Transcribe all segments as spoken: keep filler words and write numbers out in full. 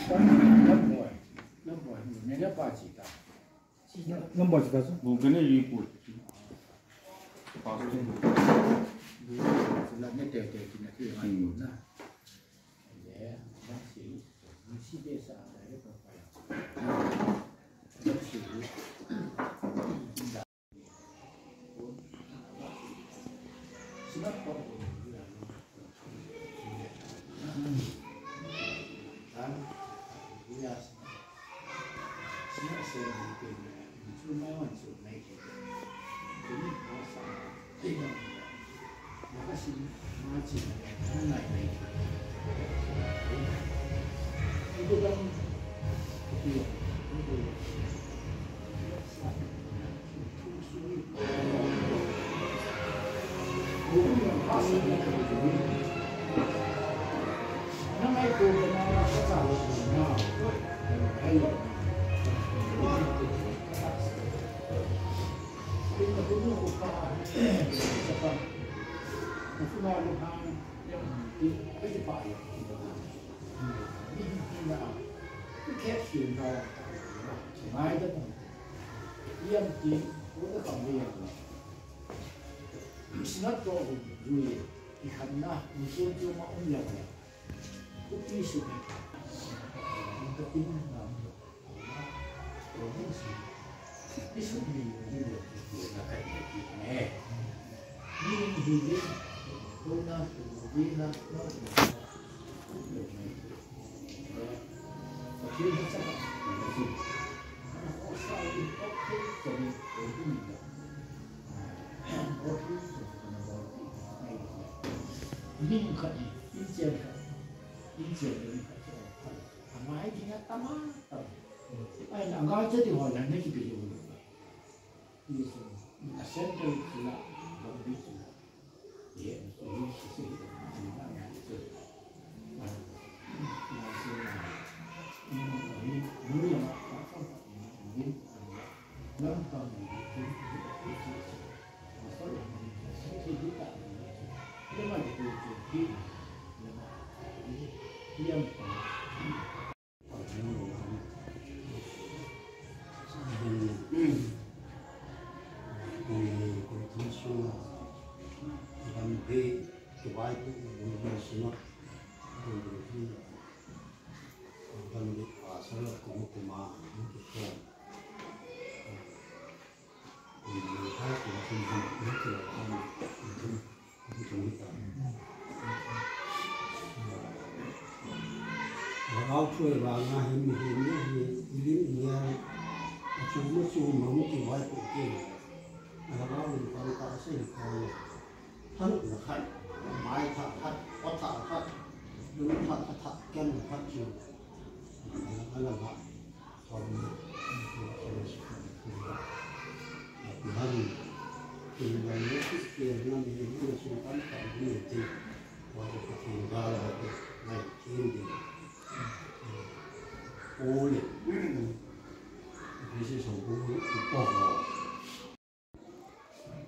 Number, number, number, number. Number kita tu. Bung kena report. Pastor. Sila ni tete kena tu yang Hmm. na. Ya, masih, masih biasa ada ya, Bapak ya. Masih. Sinat to jui, i khanna, i chun chu ma um ya le. Kupi su. Ka pin na. Ko ni su. Ni su ni ni ni ni na ka ni ni ne. Ni ni ni ni. Ko na ko ni na na. Lhagao thu vanga hi mihem hi, hi, i lim i neo, a chom a chom a hung kivaipoh kei. Lhagao in pang tahsa hi koi. Thanopna khat, maithah khat, athah khat, lungthah, athah, ken khat chu. Ala, ala, ala.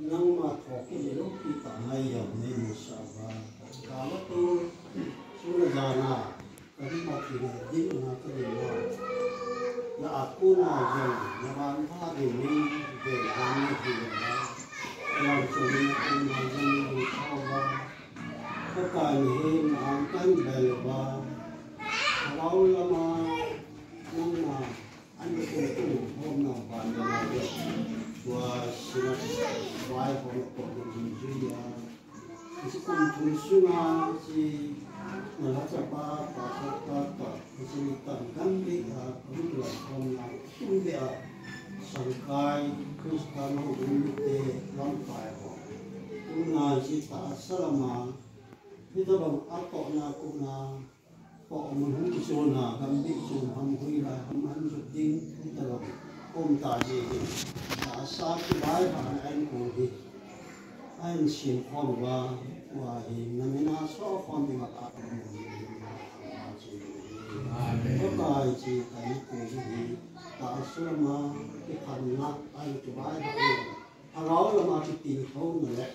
Nangma thoh kile lou pi tah ngai jong nei musah uva. Kama tu, suna jana, kani Pathen ding na kani na. Na akuna jong, na ban pha ding ni, ding na ni ding na. Yang suni akuna jong ni musah uva. Pakai ni na angkan bel uva. Kalau lama, nangma Ani kum kum hom na ban na na de. Tua sina vai hom ko ni jin jin ya. Isi kum thum sunga si na la cha pa pa pa pa pa. Isi ni tam gam de a kum la hom na kum de a. Sangkai Kristan ho dun te lam pai ho. Tuna si ta salama. Hita bang ato na kum na. Ko mun hung kichon a, gam bih chom ham hui lai ham an jot ding, hita lo, kom ta ji ding. Tahsa kivaipoh na an ko hi. An sin khom uva, tua hi, na mina so khom ding a ka. Amen. Ko kai chi kai ko hi, tahsa ma, kiphan na, an kivaipoh na. Lhagao lama kitilkhouna le,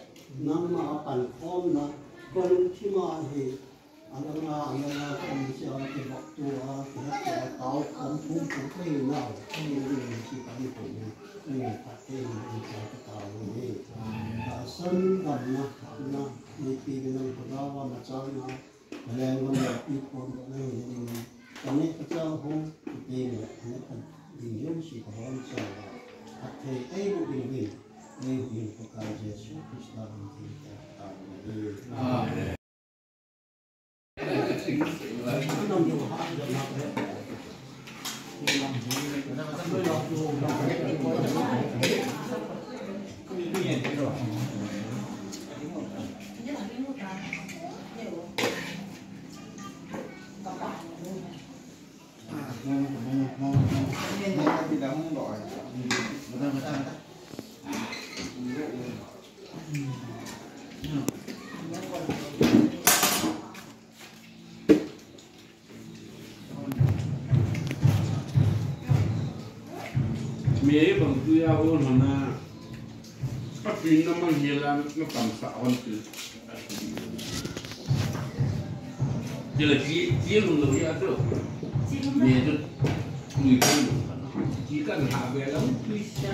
nangma a pankhomna, kalungthima hi, alanga, alanga, kan sia, kibaktua, kihettua, Kan phung phung ei nau, ei nau ei si kan phung ei, ei phat ei nau ei cha ka ta nau ei. Tahsan damna, na, ei pi nang ka dawa ma cha na, ka leng nau ei pi pon ka nau ei nau. Ka ne ka cha hung, ei ne, ka ne ka ding yong si ka hon cha na. Phat ei ei bu ding bin, ei bu ding ka ka Jesu Krista ding ding ka ta nau ei. Amen. Mi bang tu ya ho na, a pin na man hi la na tam sa hon tu. Ti la ti, ti lung lo ya tu. Mi tu, mi tu lung ka na. Ti kan ha be la, tu sa.